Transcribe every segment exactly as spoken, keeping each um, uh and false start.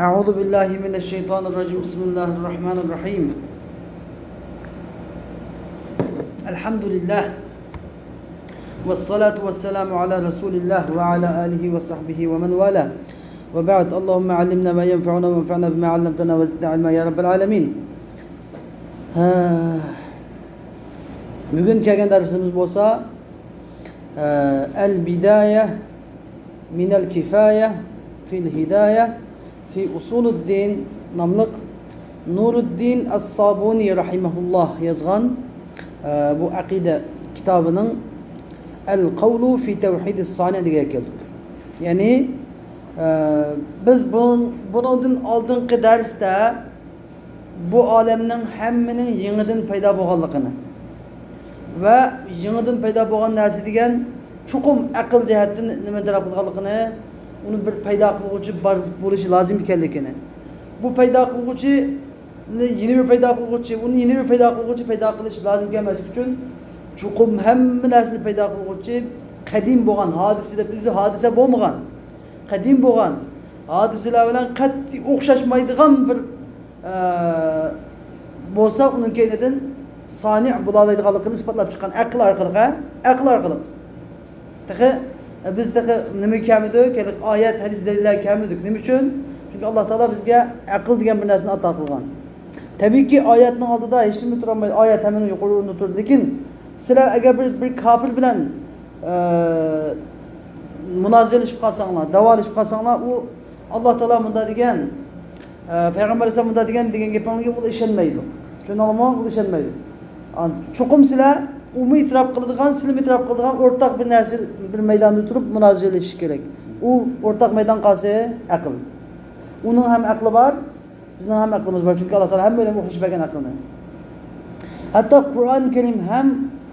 أعوذ بالله من الشيطان الرجيم. بسم الله الرحمن الرحيم. الحمد لله. والصلاة والسلام على رسول الله وعلى آله وصحبه ومن والاه. وبعد. اللهم علمنا ما ينفعنا وانفعنا بما علمتنا وزدنا علما يا رب العالمين. ھە، بۈگۈن كەلگەن دەرسىمىز بولسا، ئە، ئەل بىدايە مىنەل كىفايە فىل ھىدايە فى ئۇسۇلىددىن ناملىق نۇرۇددىن ئەس-سابۇنى رەھىمەھۇللاھ يازغان، ئە، بۇ ئەقىدە كىتابىنىڭ ئەل قەۋلۇ فى تەۋھىدىس سانى دېگەنگە كەلدۇق. يەنى، ئە، بىز بۇن-، بۇنىڭدىن ئالدىنقى دەرستە بۇ ئالەمنىڭ ھەممىنىڭ يېڭىدىن پەيدا بولغانلىقىنى ۋە يېڭىدىن پەيدا بولغان نەرسە دېگەن چوقۇم ئەقىل جەھەتتىن نېمە تەلەپ قىلىدىغانلىقىنى، ئۇنى بىر پەيدا قىلغۇچى بار بولۇشى لازىم ئىكەنلىكىنى، بۇ پەيدا قىلغۇچى يەنە بىر پەيدا قىلغۇچى، ئۇنى يەنە بىر پەيدا قىلغۇچى پەيدا قىلىش لازىم ئىكەنلىكى ئۈچۈن چوقۇم ھەممە نەرسىنى پەيدا قىلغۇچى قەدىم بولغان ھادىسە دەپ ئۆزى ھادىسە بولمىغان، قەدىم بولغان ھادىسىلەر بىلەن قەتئىي ئوخشاشمايدىغان بىر ئە، بولسا، ئۇنىڭ كەينىدىن سانىئ بولالايدىغانلىقىنى ئىسپاتلاپ چىققان ئەقىل ئارقىلىق، ھە؟ ئەقىل ئارقىلىق. تېخى، ئە، بىز تېخى نېمىگە كەلمىدۇق؟ ھېلىقى ئايەت، ھەدىس دەلىللەرگە كەلمىدۇق. نېمە ئۈچۈن؟ چۈنكى ئاللا تائالا بىزگە ئەقىل دېگەن بىر نەرسىنى ئاتا قىلغان. تەبىئىيكى، ئايەتنىڭ ئالدىدا ھېچنېمە تۇرالمايدۇ. ئايەت ھەممىنىڭ يۇقىرى ئورنىدا تۇرىدۇ. لېكىن سىلەر ئەگەر بىر، بىر كاپىر بىلەن، ئە، مۇنازىرىلىشىپ قالساڭلار، داۋالىشىپ قالساڭلار، ئۇ ئاللا تائالا مۇنداق دېگەن، ئە، پەيغەمبەر ئەلەيھىسسالام مۇنداق دېگەن، دېگەن گېپىڭلارغا ئۇ ئىشەنمەيدۇ. چۈشەندىڭلارمۇ؟ ئۇ ئىشەنمەيدۇ. ئان-، چوقۇم سىلەر ئۇمۇ ئېتىراپ قىلىدىغان، سىلىمۇ ئېتىراپ قىلىدىغان ئورتاق بىر نەرسە، بىر مەيداندا تۇرۇپ مۇنازىرىلىشىش كېرەك. ئۇ ئورتاق مەيدان قايسى؟ ئەقىل. ئۇنىڭ ھەم ئەقلى بار، بىزنىڭ ھەم ئەقلىمىز بار، چۈنكى ئاللا تائالا ھەممەيلەنگە ئوخشاش بەرگەن ئەقىلنى. ھەتتا قۇرئان كەرىم ھەم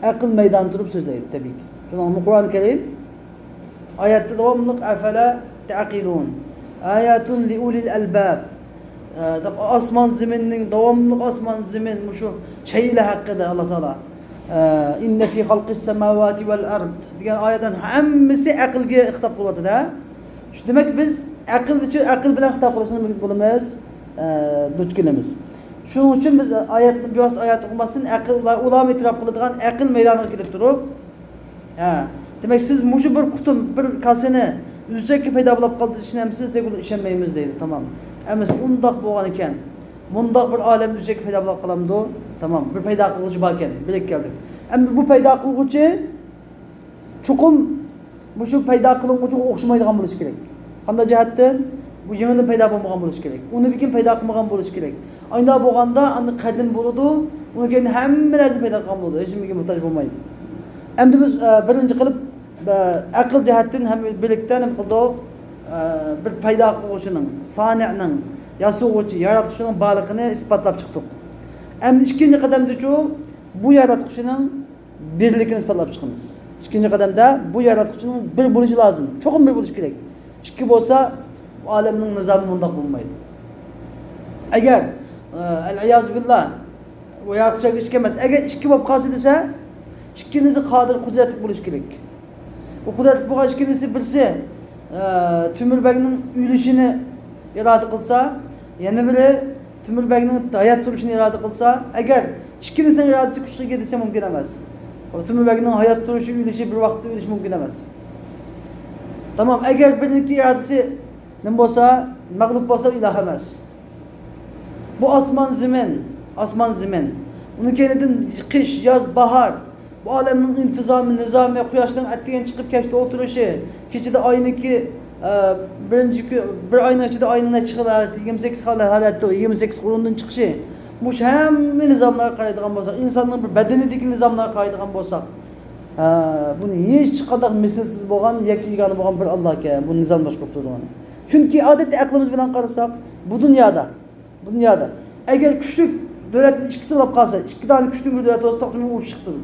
ئەقىل مەيدانىدا تۇرۇپ سۆزلەيدۇ، تەبىئىيكى. شۇنىڭغىمۇ قۇرئان كەرىم ئايەتتە داۋاملىق «ئەفەلا تەئقىلۇن، ئايەتۇن لىئۇلىل ئەلباب»، ئە، دەپ، ئاسمان زېمىننىڭ، داۋاملىق ئاسمان زېمىن، مۇشۇ شەيئىلەر ھەققىدە ئاللا تائالا، ئە، «ئىننە فى خەلقىس سەماۋاتى ۋەل ئەرد» دېگەن ئايەتلەرنىڭ ھەممىسى ئەقىلگە خىتاب قىلىۋاتىدۇ. شۇ دېمەك، بىز ئەقىل ئۈچۈن، ئەقىل بىلەن خىتاب قىلىشنى بولىمىز، ئە، دۇچ كېلىمىز. شۇنىڭ ئۈچۈن بىز ئايەتنى، بىۋاسىتە ئايەت ئوقۇماستىن، ئەقىل، ئۇلار، ئۇلارمۇ ئېتىراپ قىلىدىغان ئەقىل مەيدانىغا كېلىپ تۇرۇپ، ھە، دېمەك، سىز مۇشۇ بىر قۇتۇم، بىر كاسىنى ئۆزىچەككە پەيدا بولۇپ قالدى دېسىڭىز، بىز ئۇنى ئىشەنمەيمىز دەيدۇ. تامام. ئەمەسە ئۇنداق بولغان ئىكەن، مۇنداق بىر ئالەمنى ئۆزىچەككە پەيدا بولۇپ قالامدۇ؟ تامام. بىر پەيدا قىلغۇچى باركەن، بىلىپ كەلدۇق. ئەمدى بۇ پەيدا قىلغۇچى چوقۇم مۇشۇ پەيدا قىلىنغۇچىغا ئوخشىمايدىغان بولۇشى كېرەك. قانداق جەھەتتىن؟ بۇ يېڭىدىن پەيدا بولمىغان بولۇشى كېرەك. ئۇنى بىكىن پەيدا قىلمىغان بولۇشى كېرەك. ئانداق بولغاندا ئاندىن قەدىم بولىدۇ، ئۇنىڭ كەينىدىن ھەممە نەرسىنى پەيدا قىلغان بولىدۇ. ھېچنېمىگە موھتاج بولمايدۇ. ئەمدى بىز، ئە، بىرىنچى قىلىپ، ئە، ئەقىل جەھەتتىن ھەم بىرلىكتە نېمە قىلدۇق؟ ئە، بىر پەيدا قىلغۇچىنىڭ، سانىئنىڭ، ياسىغۇچى، ياراتقۇچىنىڭ بارلىقىنى ئىسپاتلاپ چىقتۇق. ئەمدى ئىككىنچى قەدەمدىچۇ، بۇ ياراتقۇچىنىڭ بىرلىكىنى ئىسپاتلاپ چىقىمىز. ئىككىنچى قەدەمدە بۇ ياراتقۇچىنىڭ بىر بولۇشى لازىم. چوقۇم بىر بولۇشى كېرەك. ئىككى بولسا، بۇ ئالەمنىڭ نىزامى مۇنداق بولمايدۇ. ئەگەر، ئە، ئەل ئىيازۇ بىللا، بۇ ياراتقۇچى ئىككى ئەمەس. ئەگەر ئىككى بولۇپ قالسا دېسە، ئىككىنىسى قادىر، قۇدرەتلىك بولۇشى كېرەك. ئۇ قۇدرەتلىك بولغان ئىككىنىسى بىرسى، ئە، تۆمۈر بەگنىڭ ئۆلۈشىنى ئىرادە قىلسا، يەنە بىرى تۆمۈر بەگنىڭ ھايات تۇرۇشىنى ئىرادە قىلسا، ئەگەر ئىككىلىسىنىڭ ئىرادىسى كۈچلۈك ئىدى دېسە مۇمكىن ئەمەس. تۆمۈر بەگنىڭ ھايات تۇرۇشى، ئۆلۈشى بىر ۋاقىتتا ئۆلۈشى مۇمكىن ئەمەس. تامام، ئەگەر بىرىنىڭكى ئىرادىسى نېمە بولسا، مەغلۇپ بولسا، ئىلاھ ئەمەس. بۇ ئاسمان زېمىن، ئاسمان زېمىن. ئۇنىڭ كەينىدىن قىش، ياز، باھار. بۇ ئالەمنىڭ ئىنتىزامى، نىزامى، قۇياشنىڭ ئەتىگەن چىقىپ كەچتە ئولتۇرۇشى، كېچىدە ئاينىڭكى، ئە، بىرىنچى كۈ-، بىر ئاينىڭ ئىچىدە ئاينىڭ نەچچە خىل ھالەتتە، يىگىرمە سەككىز خىل ھالەتتە، يىگىرمە سەككىز ئورۇندىن چىقىشى، مۇشۇ ھەممە نىزاملارغا قارايدىغان بولساق، ئىنساننىڭ بىر بەدىنىدىكى نىزاملارغا قارايدىغان بولساق، ھە، بۇنى ھېچقانداق مىسلىسىز بولغان، يەككە يېگانە بولغان بىر ئاللا ئىكەن، بۇ نىزام باشقۇرۇپ تۇرىدىغىنى. چۈنكى ئادەتتە ئەقلىمىز بىلەن قارىساق، بۇ دۇنيادا، دۇنيادا. ئەگەر كۈچلۈك دۆلەتنىڭ ئىككىسى بولۇپ قالسا، ئىككى دانە كۈچلۈك بىر دۆلەت بولسا، توختىماي ئۇرۇش چىقىپ تۇرىدۇ.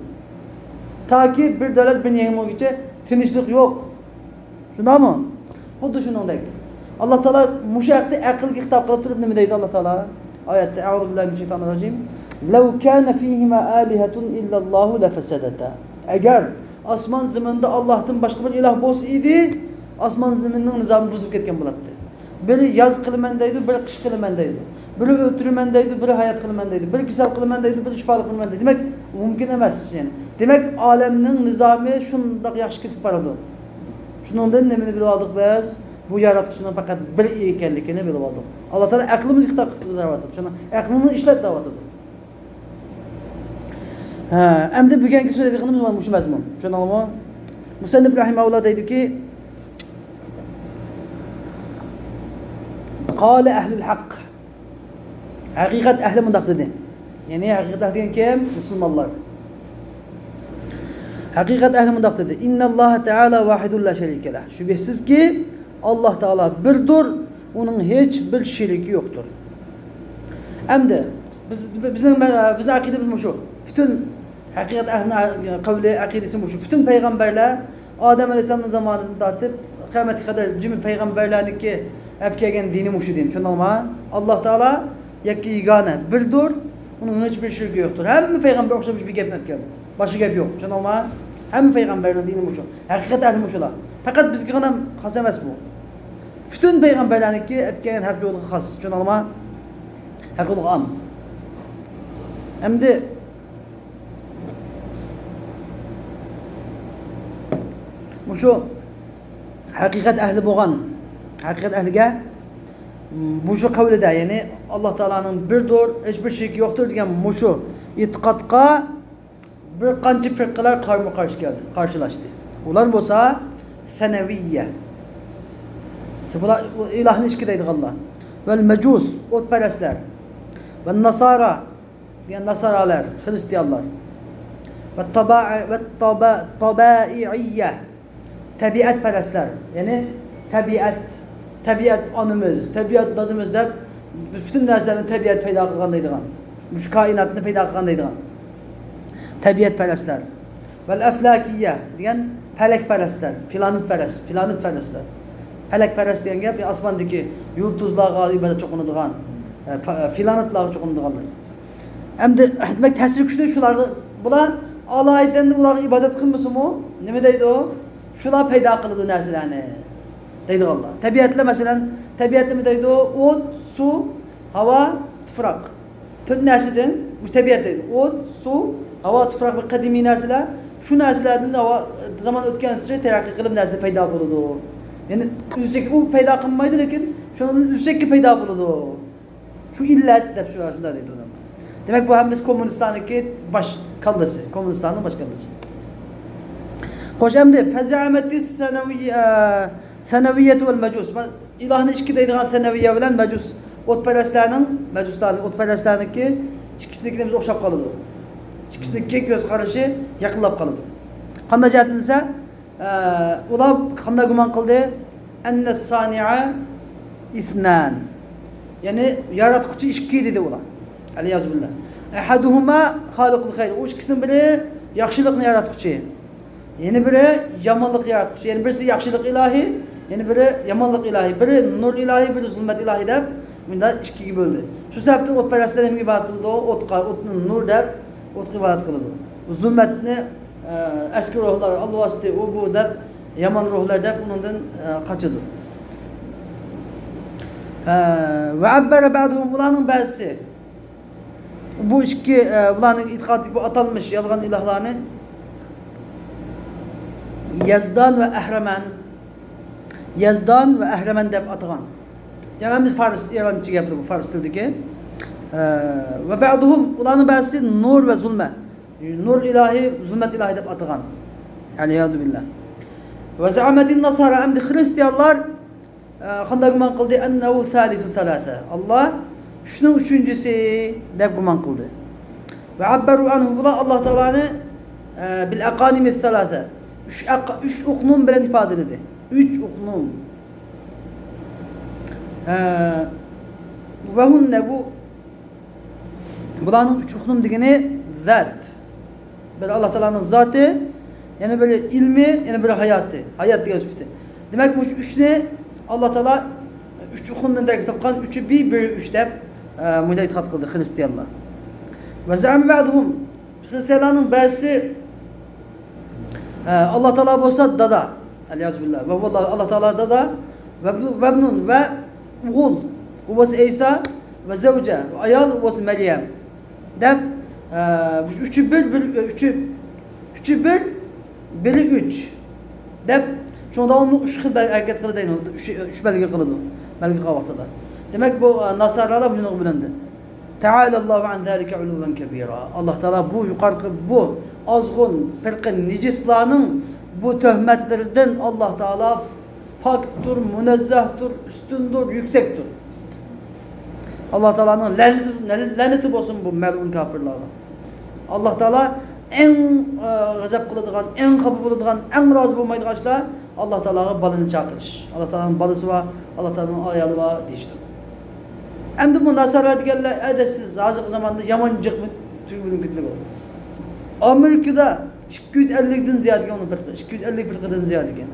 تاكى بىر دۆلەت بىرنى يەڭمىگۈچە تىنچلىق يوق. شۇنداقمۇ؟ خۇددى شۇنىڭدەك. ئاللا تائالا مۇشۇ ھەقتە ئەقىلگە خىتاب قىلىپ تۇرۇپ نېمە دەيدۇ ئاللا تائالا؟ ئايەتتە، «ئەئۇزۇ بىللاھى مىنەششەيتانىر راجىم. لەۋ كانە فىھىما ئالىھەتۇن ئىللاللاھۇ لەفەسەدەتا.» ئەگەر ئاسمان زېمىندا ئاللاھتىن باشقا بىر ئىلاھ بولسا ئىدى، ئاسمان زېمىننىڭ نىزامى بۇزۇلۇپ كەتكەن بولاتتى. بىرى ياز قىلىمەن دەيدۇ، بىرى قىش قىلىمەن دەيدۇ. بىرى ئۆلتۈرىمەن دەيدۇ، بىرى ھايات قىلىمەن دەيدۇ. بىرى كېسەل قىلىمەن دەيدۇ، بىرى شىپالىق قىلىمەن دەيدۇ. دېمەك، مۇمكىن ئەمەس، يەنى. دېمەك، ئالەمنىڭ نىزامى شۇنداق ياخشى كېتىپ بارىدۇ. شۇنىڭدىن نېمىنى بىلىۋالدۇق بىز؟ بۇ ياراتقۇچىنىڭ پەقەت بىر ئىكەنلىكىنى بىلىۋالدۇق. ئاللا تائالا ئەقلىمىزگە خىتاب قىلىپ يارىتىۋاتىدۇ. شۇڭا ئەقلىمىزنى ئىشلەت دەۋاتىدۇ. ھە، ئەمدى بۈگۈنكى سۆزلەيدىغىنىمىز مانا مۇشۇ مەزمۇن. چۈشەندىڭىزمۇ؟ مۇسەننىپ رەھىمەھۇللا دەيدۇكى، قال أهل الحق. ھەقىقەت ئەھلى مۇنداق دېدى. يەنى ھەقىقەت ئەھلى دېگەن كىم؟ مۇسۇلمانلار. ھەقىقەت ئەھلى مۇنداق دېدى. إن الله تعالى واحد لا شريك له. شۈبھىسىزكى، ئاللا تائالا بىردۇر، ئۇنىڭ ھېچ بىر شېرىكى يوقتۇر. ئەمدى بىز، بىزنىڭ، بىزنىڭ ئەقىدىمىز مۇشۇ. پۈتۈن ھەقىقەت ئەھلىنىڭ قەۋلى، ئەقىدىسى مۇشۇ. پۈتۈن پەيغەمبەرلەر ئادەم ئەلەيھىسسالامنىڭ زامانىدىن تارتىپ قىيامەتكە قەدەر جىمى پەيغەمبەرلەرنىڭكى ئەپ كەلگەن دىنى مۇشۇ دىن. چۈشەندىڭلارمۇ؟ ئاللا تائالا يەككە يېگانە، بىردۇر، ئۇنىڭ ھېچ بىر شېرىكى يوقتۇر. ھەممە پەيغەمبەر ئوخشاش بىر گەپنى ئەپ كەلدى. باشقا گەپ يوق. چۈشەندىڭلارمۇ؟ ھەممە پەيغەمبەرنىڭ دىنى مۇشۇ. ھەقىقەت ئەھلى مۇشۇلار. پەقەت بىزگىغىنا خاس ئەمەس بۇ. پۈتۈن پەيغەمبەرلەرنىڭكى ئەپ كەلگەن ھەق يولىغا خاس. چۈشەندىڭلارمۇ؟ ھەق يولىغا ئام. ئەمدى مۇشۇ ھەقىقەت ئەھلى بولغان، ھەقىقەت ئەھلىگە مۇشۇ قەۋلىدە، يەنى ئاللا تائالانىڭ بىردۇر، ھېچ بىر شېرىكى يوقتۇر دېگەن مۇشۇ ئېتىقادقا بىر قانچە پىرقىلەر قارمۇ قارشى كەلدى، قارشىلاشتى. ئۇلار بولسا سەنەۋىيە. بۇلار ئىلاھنى ئىككى دەيدىغانلار. ۋەل مەجۇس، ئوتپەرەسلەر. ۋەن ناسارا، دېگەن ناسارالار، خرىستىيانلار. ۋە تابا-، ۋە تابا-، تابائىئىيە، تەبىئەتپەرەسلەر. يەنى تەبىئەت، تەبىئەت ئانىمىز، تەبىئەت دادىمىز دەپ پۈتۈن نەرسىلەرنى تەبىئەت پەيدا قىلغان دەيدىغان. مۇشۇ كائىناتنى پەيدا قىلغان دەيدىغان. تەبىئەتپەرەسلەر. ۋەل ئەفلاكىيە دېگەن پەلەكپەرەسلەر، پلانېتپەرەس، پلانېتپەرەسلەر. پەلەكپەرەس دېگەن گەپ ئاسماندىكى يۇلتۇزلارغا ئىبادەتچى قىلىدىغان، ئە، پە-، پلانېتلارغا چوقۇنىدىغانلار. ئەمدى، دېمەك، تەسىر كۈچنى شۇلارغا، بۇلار ئالايىتەن ئۇلارغا ئىبادەت قىلمىسىمۇ، نېمە دەيدۇ؟ شۇلار پەيدا قىلىدۇ نەرسىلەرنى دەيدىغانلار. تەبىئەتلەر، مەسىلەن، تەبىئەت نېمە دەيدۇ؟ ئوت، سۇ، ھاۋا، تۇپراق. تۆت نەرسىدىن، بۇ تەبىئەت دەيدۇ. ئوت، سۇ، ھاۋا، تۇپراق بىر قەدىمىي نەرسىلەر. شۇ نەرسىلەردىن ھاۋا، زامان ئۆتكەنسېرى تەرەققىي قىلىپ نەرسە پەيدا بولىدۇ. يەنى ئۆزى چەككە ئۇ پەيدا قىلمايدۇ، لېكىن شۇنىڭدىن ئۆزى چەككە پەيدا بولىدۇ. شۇ ئىللەت دەپ شۇ، شۇنداق دەيدۇ ئۇلار. دېمەك، بۇ ھەممىسى كوممۇنىستلارنىڭكى باش كاللىسى، كوممۇنىستلارنىڭ باش كاللىسى. خوش، ئەمدى فەزەئەمەتى سەنەۋىيە-، سەنەۋىيەتۇ ۋەل مەجۇس. ئىلاھنى ئىككى دەيدىغان سەنەۋىيە بىلەن مەجۇس، ئوتپەرەسلەرنىڭ، مەجۇسلارنىڭ، ئوتپەرەسلەرنىڭكى ئىككىسىنىڭكى نېمىسى ئوخشاپ قالىدۇ. ئىككىسىنىڭكى كۆز قارىشى يېقىنلاپ قالىدۇ. قانداق جەھەتتىن دېسە، ئە، ئۇلار قانداق گۇمان قىلدى؟ ئەننە سانىئە ئىسنان. يەنى ياراتقۇچى ئىككى دېدى ئۇلار. ئەلىيازۇ بىللا. ئەھەدۇھۇما خالىقۇل خەير. ئۇ ئىككىسىنىڭ بىرى ياخشىلىقنى ياراتقۇچى. يەنە بىرى يامانلىق ياراتقۇچى. يەنى بىرسى ياخشىلىق ئىلاھى، يەنە بىرى يامانلىق ئىلاھى. بىرى نۇر ئىلاھى، بىرى زۇلمەت ئىلاھى دەپ مۇنداق ئىككىگە بۆلدى. شۇ سەۋەبتىن ئوتپەرەسلەر نېمىگە ئىبادەت قىلىدۇ؟ ئوتقا، ئوتنى نۇر دەپ، ئوتقا ئىبادەت قىلىدۇ. زۇلمەتنى، ئە، ئەسكى روھلار، ئالۋاستى، ئۇ بۇ دەپ، يامان روھلار دەپ ئۇنىڭدىن، ئە، قاچىدۇ. ئە، ۋە ئەببەرە بەزۇھۇم، ئۇلارنىڭ بەزىسى بۇ ئىككى، ئە، بۇلارنىڭ ئېتىقادىدىكى بۇ ئاتالمىش يالغان ئىلاھلارنى يەزدان ۋە ئەھرەمەن، يەزدان ۋە ئەھرەمەن دەپ ئاتىغان. يەنى ھەممىسى فارس، ئىرانچە گەپلىرى بۇ، فارس تىلىدىكى. ئە، ۋە بەزۇھۇم، ئۇلارنىڭ بەزىسى نۇر ۋە زۇلمە، نۇر ئىلاھى، زۇلمەت ئىلاھى دەپ ئاتىغان. ئەلىيازۇ بىللا. ۋە زەئەمەتىن ناسارا، ئەمدى خرىستىيانلار ئە، قانداق گۇمان قىلدى؟ ئەننەھۇ سالىسۇ سالاسە. ئاللا ئۈچنىڭ ئۈچىنچىسى دەپ گۇمان قىلدى. ۋە ئەببەرۇ ئەنھۇ، بۇلار ئاللا تائالانى، ئە، بىل ئەقانىمىس سالاسە. ئۈچ ئەق-، ئۈچ ئۇقنۇم بىلەن ئىپادىلىدى. ئۈچ ئۇقنۇم. ئە، ۋە ھۇننە، بۇ بۇلارنىڭ ئۈچ ئۇقنۇم دېگىنى زات. بىرى ئاللا تائالانىڭ زاتى، يەنە بىرى ئىلمى، يەنە بىرى ھاياتى. ھايات دېگەن سۈپىتى. دېمەك، مۇشۇ ئۈچنى ئاللا تائالا ئۈچ ئۇقنۇمدىن تەركىب تاپقان، ئۈچى بىر، بىرى ئۈچ دەپ، ئە، مۇنداق ئېتىقاد قىلدى خرىستىيانلار. ۋە زەئەمە بەزۇھۇم، خرىستىيانلارنىڭ بەزىسى، ئە، ئاللا تائالا بولسا دادا. ئەلىيازۇ بىللا. ۋە ۋاللا، ئاللا تائالا دادا. ۋەبنۇ-، ۋەبنۇن ۋە ئوغۇل، ئۇۋىسى ئەيسا، ۋە زەۋجە، ئايال، ئۇۋىسى مەريەم دەپ، ئە، ئۈچى بىر، بىر، ئۈچى، ئۈچى بىر، بىرى ئۈچ دەپ، شۇڭا داۋاملىق ئۈچ خىل بەل-، ھەرىكەت قىلىدۇ، ئۈچ، ئۈچ بەلگە قىلىدۇ، بەلگە قىلغان ۋاقتىدا. دېمەك، بۇ، ئە، ناسارالار شۇنىڭغا بىلىندى. تەئالاللاھۇ ئەن زالىكە ئۇلۇۋۋەن كەبىرا. ئاللاھ تائالا بۇ يۇقىرىقى، بۇ ئازغۇن پىرقە نىجىسلارنىڭ بۇ تۆھمەتلىرىدىن ئاللاھ تائالا پاكتۇر، مۇنەززەھتۇر، ئۈستۈندۇر، يۈكسەكتۇر. ئاللاھ تائالانىڭ لەنىتى، لەنىتى بولسۇن بۇ مەلئۇن كاپىرلارغا. ئاللاھ تائالا ئەڭ، ئە، غەزەپ قىلىدىغان، ئەڭ خاپا بولىدىغان، ئەڭ رازى بولمايدىغان ئىشلار ئاللاھ تائالاغا بالىنى چاقىرىش. ئاللاھ تائالانىڭ بالىسى بار، ئاللاھ تائالانىڭ ئايالى بار دېيىشتۇر. ئەمدى بۇ ناسارا دېگەنلەر، ئەدەپسىز، ھازىرقى زاماندا يامان جىق تۈگۈلۈپ كېتىدۇ. ئامېرىكىدا ئىككى يۈز ئەللىكتىن زىيادە ئىكەن ئۇنىڭ پىرقى، ئىككى يۈز ئەللىك پىرقىدىن زىيادە ئىكەن.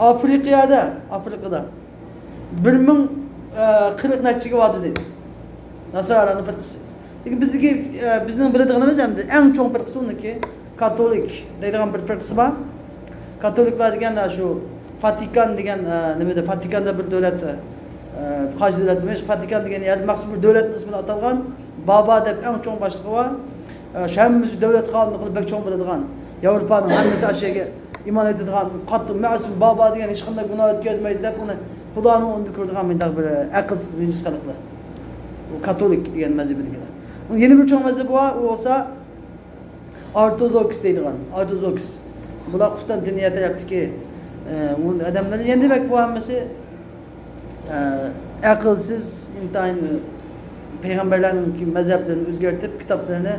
ئافرىقىيەدە، ئافرىقىدا بىر مىڭ، ئە، قىرىق نەچچىگە باردى دەيدۇ. ناسارانىڭ پىرقىسى. لېكىن بىزدىكى، ئە، بىزنىڭ بىلىدىغىنىمىز ئەمدى ئەڭ چوڭ پىرقىسى ئۇنىڭكى كاتولىك دەيدىغان بىر پىرقىسى بار. كاتولىكلار دېگەن، ئە، شۇ ۋاتىكان دېگەن، ئە، نېمىدە، ۋاتىكاندا بىر دۆلەت، ئە، قايسى دۆلەت ئەمەس، ۋاتىكان دېگەن يەردە مەخسۇس بىر دۆلەتنىڭ ئىسمى ئاتالغان، بابا دەپ ئەڭ چوڭ باشلىقى بار. ئە، شۇ ھەممىسى دۆلەت قانۇنلۇقىنى بەك چوڭ بىلىدىغان، ياۋروپانىڭ ھەممىسى ئاشۇ يەرگە ئىمان ئېيتىدىغان، قاتتىق مەسۇم بابا دېگەن ھېچقانداق گۇناھ ئۆتكۈزمەيدۇ دەپ، ئۇنى خۇدانىڭ ئورنىدا كۆرىدىغان مۇنداق بىر ئەقىلسىز نىجىس خەلقلەر. ئۇ كاتولىك دېگەن مەزھىپىدىكىلەر. ئۇنىڭ يەنە بىر چوڭ مەزھىپى بار، ئۇ بولسا ئورتودوكس دەيدىغان، ئورتودوكس. بۇلار قۇستانتىنىيە تەرەپتىكى، ئە، ئۇ ئادەملەر. يەنە دېمەك، بۇ ھەممىسى ئە، ئەقىلسىز، ئىنتايىن پەيغەمبەرلەرنىڭ مەزھەپلىرىنى ئۆزگەرتىپ، كىتابلىرىنى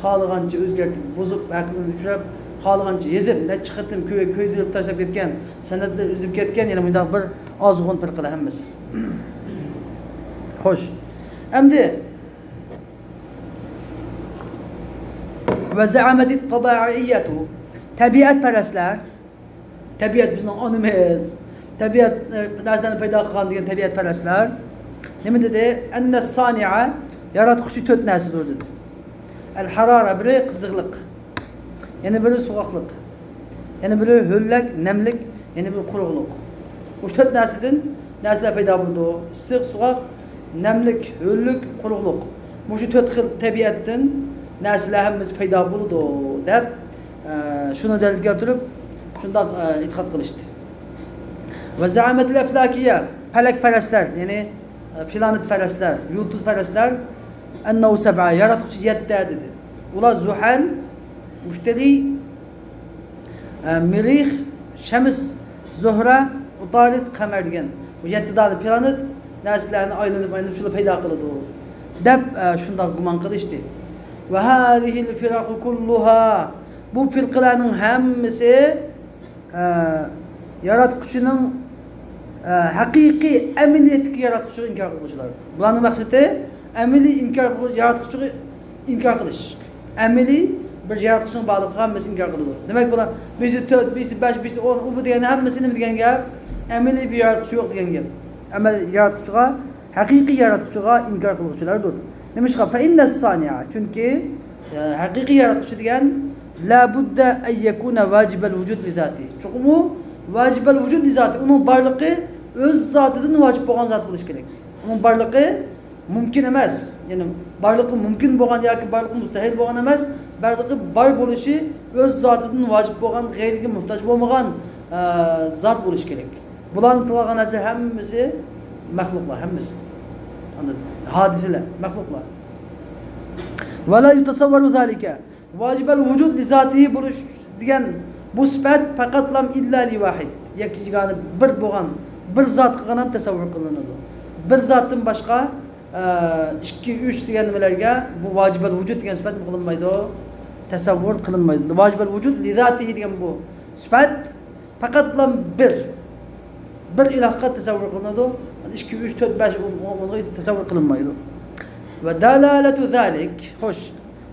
خالىغانچە ئۆزگەرتىپ، بۇزۇپ، ئەقلىدىن ئۆچۈرۈپ، خالىغانچە يېزىپ، نەچچە قېتىم كۆي-، كۆيدۈرۈپ تاشلاپ كەتكەن، سەنەدلىرى ئۈزۈلۈپ كەتكەن، يەنە مۇنداق بىر ئازغۇن پىرقىلەر ھەممىسى. خوش. ئەمدى، ۋە زەئەمەتىت تەبىئىيەتۇ، تەبىئەتپەرەسلەر، تەبىئەت بىزنىڭ ئانىمىز، تەبىئەت، ئە، نەرسىلەرنى پەيدا قىلغان دېگەن تەبىئەتپەرەسلەر نېمە دېدى؟ ئەننە سانىئە، ياراتقۇچى تۆت نەرسىدۇر دېدى. ئەل ھارارە، بىرى قىزىقلىق، يەنە بىرى سوغۇقلۇق، يەنە بىرى ھۆللەك، نەملىك، يەنە بىرى قۇرۇقلۇق. مۇشۇ تۆت نەرسىدىن نەرسىلەر پەيدا بولىدۇ. ئىسسىق، سوغۇق، نەملىك، ھۆللۈك، قۇرۇقلۇق. مۇشۇ تۆت خىل تەبىئەتتىن نەرسىلەر ھەممىسى پەيدا بولىدۇ دەپ، ئە، شۇنى دەلىل كەلتۈرۈپ، شۇنداق، ئە، ئېتىقاد قىلىشتى. ۋە زەئەمەتىل ئەفلاكىيە، پەلەكپەرەسلەر، يەنى، ئە، پلانېتپەرەسلەر، يۇلتۇزپەرەسلەر، ئەننەھۇ سەبئە، ياراتقۇچى يەتتە دېدى. ئۇلار زۇھەل، مۇشتەرى، ئە، مىرىخ، شەمس، زۆھرە، ئۇتارىد، قەمەر دېگەن بۇ يەتتە دانە پلانېت نەرسىلەرنى ئايلىنىپ، ئايلىنىپ شۇلار پەيدا قىلىدۇ دەپ، ئە، شۇنداق گۇمان قىلىشتى. ۋە ھازىھىل فىرەقۇ كۇللۇھا، بۇ پىرقىلەرنىڭ ھەممىسى، ئە، ياراتقۇچىنىڭ، ئە، ھەقىقىي ئەمەلىيەتتىكى ياراتقۇچىغا ئىنكار قىلغۇچىلار. بۇلارنىڭ مەقسىتى ئەمەلىي ئىنكار قىلغۇچى، ياراتقۇچىغا ئىنكار قىلىش. ئەمەلىي بىر ياراتقۇچىنىڭ بارلىقىغا ھەممىسى ئىنكار قىلىدۇ. دېمەك، بۇلار بىرسى تۆت، بىرسى بەش، بىرسى ئون، ئۇ بۇ دېگەن ھەممىسى نېمە دېگەن گەپ؟ ئەمەلىي بىر ياراتقۇچى يوق دېگەن گەپ. ئەمەل ياراتقۇچىغا، ھەقىقىي ياراتقۇچىغا ئىنكار قىلغۇچىلاردۇر. نېمىشقا؟ فەئىننەس سانىئە، چۈنكى، ئە، ھەقىقىي ياراتقۇچى دېگەن لا بۇددە ئەن يەكۇنە ۋاجىبەل ۋۇجۇد لىزاتى. چوقۇم ئۇ ۋاجىبەل ۋۇجۇد لىزاتى، ئۇنىڭ بارلىقى ئۆز زاتىدىن ۋاجىپ بولغان زات بولۇشى كېرەك. ئۇنىڭ بارلىقى مۇمكىن ئەمەس. يەنى بارلىقى مۇمكىن بولغان ياكى بارلىقى مۇستەھىل بولغان ئەمەس، بارلىقى بار بولۇشى ئۆز زاتىدىن ۋاجىپ بولغان، غەيرىگە موھتاج بولمىغان، ئە، زات بولۇشى كېرەك. بۇلارنى تىلغا ئالغان نەرسە ھەممىسى مەخلۇقلار، ھەممىسى. ئاندىن ھادىسىلەر، مەخلۇقلار. ۋەلا يۇتەسەۋۋەرۇ زالىكە. ۋاجىبەل ۋۇجۇد لىزاتىھى بولۇش دېگەن بۇ سۈپەت پەقەتلام ئىللا لىۋاھىد، يەككە يېگانە بىر بولغان بىر زاتقىغىنام تەسەۋۋۇر قىلىنىدۇ. بىر زاتتىن باشقا، ئە، ئىككى، ئۈچ دېگەن نېمىلەرگە بۇ ۋاجىبەل ۋۇجۇد دېگەن سۈپەت نېمە قىلىنمايدۇ؟ تەسەۋۋۇر قىلىنمايدۇ. ۋاجىبەل ۋۇجۇد لىزاتىھى دېگەن بۇ سۈپەت پەقەتلا بىر، بىر ئىلاھقا تەسەۋۋۇر قىلىنىدۇ. ئىككى، ئۈچ، تۆت، بەش، ئون، ئونغا تەسەۋۋۇر قىلىنمايدۇ. ۋە دالالەتۇ زالىك، خوش.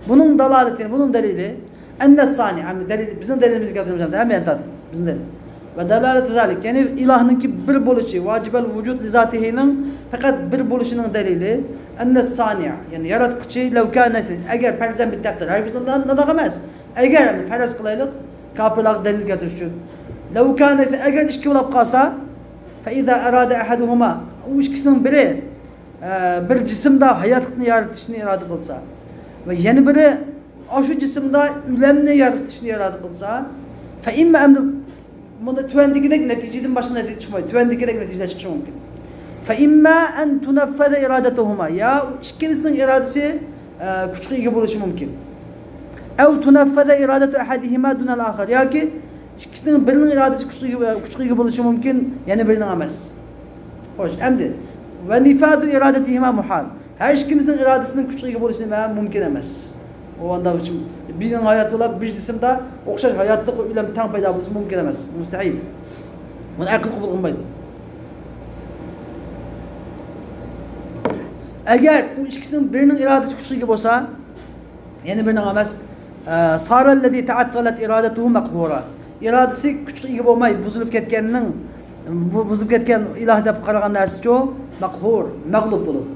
بۇنىڭ دالالىتى، بۇنىڭ دەلىلى، ئەننە سانى، ھەم دەلىل، بىزنىڭ دەلىلىمىزگە كەلتۈرىمىز، ھەممە يەنى تارتىپ، بىزنىڭ دەلىل. ۋە دالالەتۇ زالىك، يەنى ئىلاھنىڭكى بىر بولۇشى، ۋاجىبەل ۋۇجۇد لىزاتىھىنىڭ پەقەت بىر بولۇشىنىڭ دەلىلى، ئەننە سانىئە، يەنى ياراتقۇچى، لەۋ كانە، ئەگەر پەرزەن بىر تەقدىر، ھەرگىز ئۇنداق ئەمەس. ئەگەر، پەرەز قىلايلىق، كاپىرلارغا دەلىل كەلتۈرۈش ئۈچۈن. لەۋ كانە، ئەگەر ئىككى بولاپ قالسا، فإذا أراد أحدهما، ئۇ ئىككىسىنىڭ بىرى، ئە، بىر جىسىمدا ھاياتلىقنى يارىتىشنى ئىرادە قىلسا ۋە يەنە بىرى ئاشۇ جىسىمدا ئۆلۈمنى يارىتىشنى ئىرادە قىلسا، فإما، ئەمدى بۇندا تۆۋەندىكىدەك نەتىجىدىن باشقا نەتىجە چىقمايدۇ. تۆۋەندىكىدەك نەتىجىلەر چىقىشى مۇمكىن. فإما أن تنفذ إرادتهما، يا ئۇ ئىككىلىسىنىڭ ئىرادىسى، ئە، كۈچكە ئىگە بولۇشى مۇمكىن. أو تنفذ إرادة أحدهما دون الآخر، ياكى ئىككىسىنىڭ بىرىنىڭ ئىرادىسى كۈچكە ئىگە، كۈچكە ئىگە بولۇشى مۇمكىن، يەنە بىرىنىڭ ئەمەس. خوش، ئەمدى، ونفاذ إرادتهما محال، ھەر ئىككىلىسىنىڭ ئىرادىسىنىڭ كۈچكە ئىگە بولۇشى نېمە؟ مۇمكىن ئەمەس. ئۇ ئانداق ئۈچۈن بىرىنىڭ ھاياتى بولۇپ، بىر جىسىمدا ئوخشاش ھاياتلىق ۋە ئۆلۈم تەڭ پەيدا بولۇشى مۇمكىن ئەمەس. مۇستەھىل. بۇنى ئەقىل قوبۇل قىلمايدۇ. ئەگەر ئۇ ئىككىسىنىڭ بىرىنىڭ ئىرادىسى كۈچكە ئىگە بولسا، يەنە بىرىنىڭ ئەمەس، ئە، صار الذي تعطلت إرادته مقهورا، ئىرادىسى كۈچكە ئىگە بولماي بۇزۇلۇپ كەتكەننىڭ، بۇ بۇزۇلۇپ كەتكەن ئىلاھ دەپ قارىغان نەرسىچۇ، مەقھۇر، مەغلۇپ بولۇپ،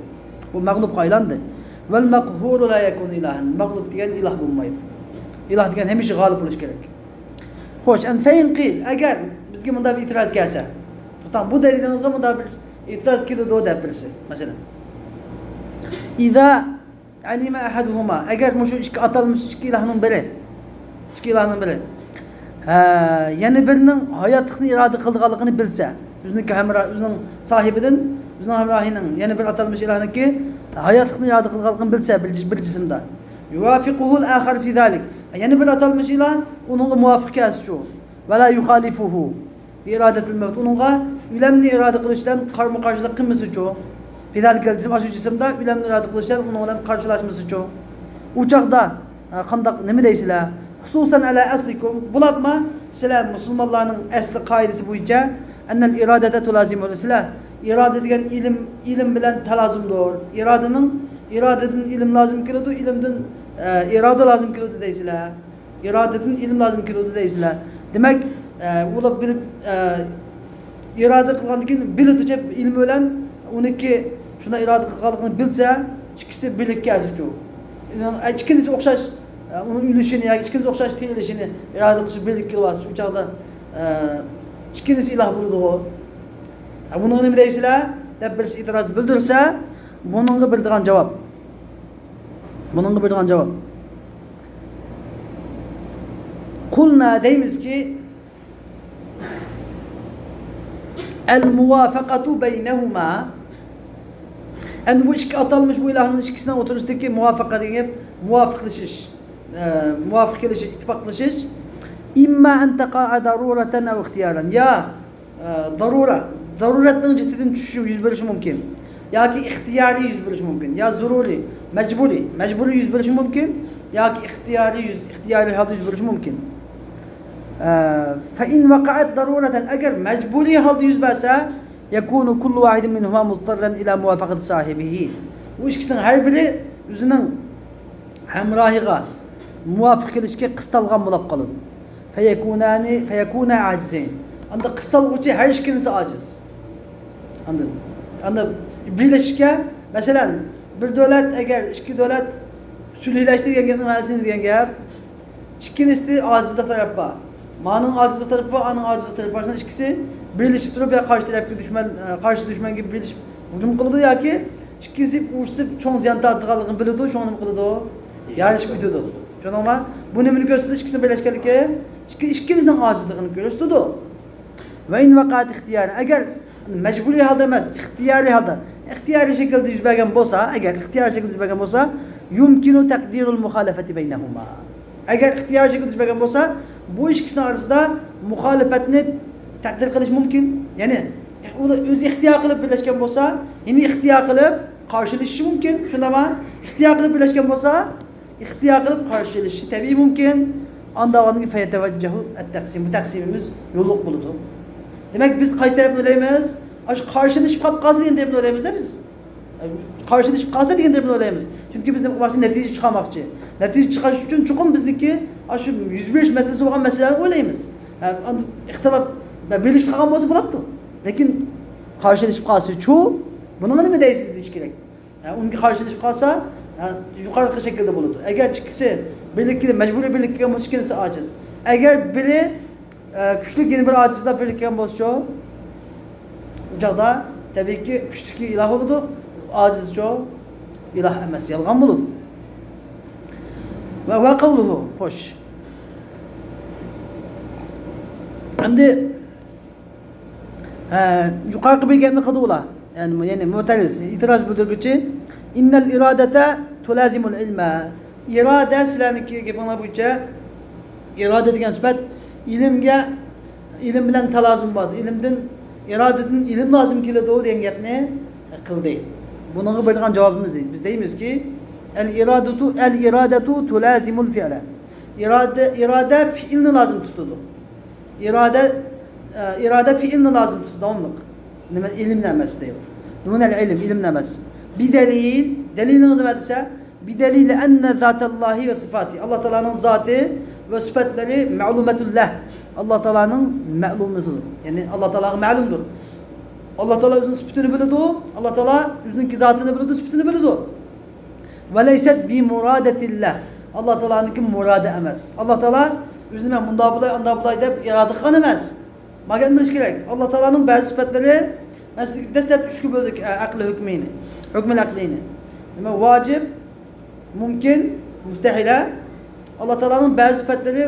بۇ مەغلۇپقا ئايلاندى. والمقهور لا يكون إلها، مەغلۇپ دېگەن ئىلاھ بولمايدۇ. ئىلاھ دېگەن ھەمىشە غالىب بولۇشى كېرەك. خوش، ئەمدى فەئىن قىل، ئەگەر بىزگە مۇنداق بىر ئېتىراز كەلسە، توختاڭ، بۇ دەلىلىڭىزگە مۇنداق بىر ئېتىراز كېلىدۇ دەپ بىرسى، مەسىلەن، إذا علم أحدهما، ئەگەر مۇشۇ ئىككى ئاتالمىش، ئىككى ئىلاھنىڭ بىرى، ئىككى ئىلاھنىڭ بىرى، ھە، يەنە بىرىنىڭ ھاياتلىقنى ئىرادە قىلىدىغانلىقىنى بىلسە، ئۆزىنىڭكى ھەمراھ، ئۆزىنىڭ ساھىبىدىن، ئۆزىنىڭ ھەمراھىنىڭ، يەنە بىر ئاتالمىش ئىلاھنىڭكى ھاياتلىقنى ئىرادە قىلىدىغانلىقىنى بىلسە، بىر، بىر جىسىمدا، يوافقه الآخر في ذلك، يەنە بىر ئاتالمىش ئىلاھ ئۇنىڭغا مۇۋاپىق كەلسىچۇ، ولا يخالفه في إرادة الموت، ئۇنىڭغا ئۆلۈمنى ئىرادە قىلىش بىلەن قارىمۇ قارشىلىق قىلمىسىچۇ، في ذلك الجسم، ئاشۇ جىسىمدا ئۆلۈمنى ئىرادە قىلىش بىلەن ئۇنىڭ بىلەن قارشىلاشمىسىچۇ. ئۇ چاغدا، ھە، قانداق، نېمە دەيسىلەر؟ خصوصا على أصلكم، بولۇپمۇ سىلەر مۇسۇلمانلارنىڭ ئەسلى قائىدىسى بويىچە، أن الإرادة تلازم، سىلەر ئىرادە دېگەن ئىلىم، ئىلىم بىلەن تالازۇمدۇر. ئىرادىنىڭ، ئىرادىدىن ئىلىم لازىم كېلىدۇ، ئىلىمدىن، ئە، ئىرادە لازىم كېلىدۇ دەيسىلەر. ئىرادىدىن ئىلىم لازىم كېلىدۇ دەيسىلەر. دېمەك، ئە، ئۇلار بىلىپ، ئە، ئىرادە قىلغاندىن كېيىن بىلىدۇ دەپ ئىلمى بىلەن ئۇنىڭكى شۇنداق ئىرادە قىلغانلىقىنى بىلسە، ئىككىسى بىرلىككە كەلسىچۇ. ئە، ئىككىلىسى ئوخشاش، ئە، ئۇنىڭ ئۆلۈشىنى ياكى ئىككىلىسى ئوخشاش تىرىلىشىنى ئىرادە قىلىشى بىرلىككە كېلىۋاتسا، ئۇ چاغدا، ئە، ئىككىلىسى ئىلاھ بولىدىغۇ. ئە، بۇنىڭغا نېمە دەيسىلەر؟ دەپ بىرسى ئېتىراز بىلدۈرسە، بۇنىڭغا بېرىدىغان جاۋاب. بۇنىڭغا بېرىدىغان جاۋاب. قۇلنا، دەيمىزكى، الموافقة بينهما. ئەمدى بۇ ئىككى ئاتالمىش، بۇ ئىلاھنىڭ ئىككىسىنىڭ ئوتتۇرىسىدىكى مۇۋاپىقە دېگەن گەپ، مۇۋاپىقلىشىش، ئە، مۇۋاپىق كېلىشىش، ئىتتىپاقلىشىش. إما أن تقع ضرورة أو اختيارا. يا ئە، ضرورە، زۆرۈرىيەتنىڭ جىددىيدىن چۈشۈشى يۈز بېرىشى مۇمكىن. ياكى ئىختىيارىي يۈز بېرىشى مۇمكىن. يا زۆرۈرىي، مەجبۇرىي، مەجبۇرىي يۈز بېرىشى مۇمكىن. ياكى ئىختىيارىي يۈز، ئىختىيارىي ھالدا يۈز بېرىشى مۇمكىن. ئە، فإن وقعت ضرورة، ئەگەر مەجبۇرىي ھالدا يۈز بەرسە، يكون كل واحد منهما مضطرا إلى موافقة صاحبه. بۇ ئىككىسىنىڭ ھەر بىرى ئۆزىنىڭ ھەمراھىغا مۇۋاپىق كېلىشكە قىستالغان بولۇپ قالىدۇ. فيكونان، فيكونا عاجزين. ئاندا قىستالغۇچى ھەر ئىككىلىسى ئاجىز. ئاندىن، ئاندا بىرلىشىشكە، مەسىلەن، بىر دۆلەت، ئەگەر ئىككى دۆلەت سۈلھىلەشتى دېگەن گەپنىڭ مەنىسى دېگەن گەپ، ئىككىلىسى ئاجىزلىق تەرەپ بار. مانىڭ ئاجىزلىق تەرىپى بار، ئانىڭ ئاجىزلىق تەرىپى بار. شۇنىڭ ئىككىسى بىرلىشىپ تۇرۇپ، يا قارشى تەرەپكە دۈشمەن، ئە، قارشى دۈشمەنگە بىرلىشىپ ھۇجۇم قىلىدۇ ياكى ئىككىلىسى ئۇرۇشۇپ چوڭ زىيان تارتىدىغانلىقىنى بىلىدۇ، شۇڭا نېمە قىلىدۇ؟ يارىشىپ كېتىدۇ. چۈشەندىڭمۇ؟ بۇ نېمىنى كۆرسىتىدۇ؟ ئىككىسىنىڭ بىرلەشكەنلىكى، ئىككى، ئىككىلىسىنىڭ ئاجىزلىقىنى كۆرسىتىدۇ. وإن وقعت اختيارا، ئەگەر مەجبۇرىي ھالدا ئەمەس، ئىختىيارىي ھالدا، ئىختىيارىي شەكىلدە يۈز بەرگەن بولسا، ئەگەر ئىختىيارىي شەكىلدە يۈز بەرگەن بولسا، يمكن تقدير المخالفة بينهما. ئەگەر ئىختىيارىي شەكىلدە يۈز بەرگەن بولسا، بۇ ئىككىسىنىڭ ئارىسىدا مۇخالىپەتنى تەقدىر قىلىش مۇمكىن. يەنى ئۇلار ئۆزى ئىختىيار قىلىپ بىرلەشكەن بولسا، يەنە ئىختىيار قىلىپ قارشىلىشىشى مۇمكىن. شۇنداقمۇ؟ ئىختىيار قىلىپ بىرلەشكەن بولسا، ئىختىيار قىلىپ قارشىلىشىشى تەبىئىي مۇمكىن. ئاندىن كېيىن فيتوجه التقسيم، بۇ تەقسىمىمىز يوللۇق بولىدۇ. دېمەك، بىز قايسى تەرەپنى ئويلايمىز؟ ئاشۇ قارشىلىشىپ قاپ قالسا دېگەن تەرەپنى ئويلايمىزدە بىز. قارشىلىشىپ قالسا دېگەن تەرەپنى ئويلايمىز. چۈنكى بىز نېمە قىلماقچى؟ نەتىجە چىقارماقچى. نەتىجە چىقىرىش ئۈچۈن چوقۇم بىزنىڭكى ئاشۇ يۈز بېرىش مەسىلىسى بولغان مەسىلىلەرنى ئويلايمىز. ھە، ئاندىن ئىختىلاپ، بىرلىشىپ قالغان بولسا بولاتتى. لېكىن قارشىلىشىپ قالسىچۇ، بۇنىڭغا نېمە دەيسىز دېيىش كېرەك. ھە، ئۇنىڭغا قارشىلىشىپ قالسا، ھە، يۇقىرىقى شەكىلدە بولىدۇ. ئەگەر ئىككىسى بىرلىككە، مەجبۇرىي بىرلىككە كەلگەن بولسا، ئىككىلىسى ئاجىز. ئەگەر بىرى، ئە، كۈچلۈك، يەنە بىرى ئاجىزلاپ بىرلىككە كەلگەن بولسىچۇ؟ چاغدا تەبىئىيكى كۈچلۈكى ئىلاھ بولىدۇ، ئاجىزچۇ ئىلاھ ئەمەس، يالغان بولىدۇ. ۋە، ۋە قەۋلۇھۇ، خوش. ئەمدى، ھە، يۇقىرىقى بىر گەپنى قىلدى ئۇلار. يەنى، يەنى مۇتەزىلە ئېتىراز بىلدۈرگۈچى، «ئىننەل ئىرادەتە تۇلازىمۇل ئىلمە.» ئىرادە سىلەرنىڭكى گېپىڭلار بويىچە، ئىرادە دېگەن سۈپەت ئىلىمگە، ئىلىم بىلەن تالازۇم بار. ئىلىمدىن، ئىرادىدىن ئىلىم لازىم كېلىدۇ دېگەن گەپنى قىلدى. بۇنىڭغا بېرىدىغان جاۋابىمىز، بىز دەيمىزكى، ئەل ئىرادىتۇ، ئەل ئىرادەتۇ تۇلازىمۇل فىئلە. ئىرادە، ئىرادە فېئىلنى لازىم تۇتىدۇ. ئىرادە، ئە، ئىرادە فېئىلنى لازىم تۇتىدۇ داۋاملىق. نېمە، ئىلىمنى ئەمەس دەيدۇ. دۇنەل ئىلىم، ئىلىمنى ئەمەس. بىدەلىل، دەلىلىڭىز نېمە دېسە، بىدەلىل ئەننە زاتەللاھى ۋە سىفاتى. ئاللا تائالانىڭ زاتى ۋە سۈپەتلىرى مەلۇمەتۇللاھ. ئاللا تائالانىڭ مەلۇمىسىدۇر. يەنى ئاللا تائالاغا مەلۇمدۇر. ئاللا تائالا ئۆزىنىڭ سۈپىتىنى بىلىدۇ. ئاللا تائالا ئۆزىنىڭكى زاتىنى بىلىدۇ، سۈپىتىنى بىلىدۇ. ۋە لەيسەت بىمۇرادەتىللاھ. ئاللا تائالانىڭكى مۇرادى ئەمەس. ئاللا تائالا ئۆزىنى مەن مۇنداق بولاي، ئانداق بولاي دەپ ئىرادە قىلغان ئەمەس. مانا ئەمدى بىلىش كېرەك. ئاللا تائالانىڭ بەزى سۈپەتلىرى، مەن سىزگە دەسلەپ ئۈچكە بۆلدۇق، ئە، ئەقلى ھۆكمىنى. ھۆكمىل ئەقلىينى. نېمە، ۋاجىب، مۇمكىن، مۇستەھىل، ھە؟ ئاللا تائالانىڭ بەزى سۈپەتلىرى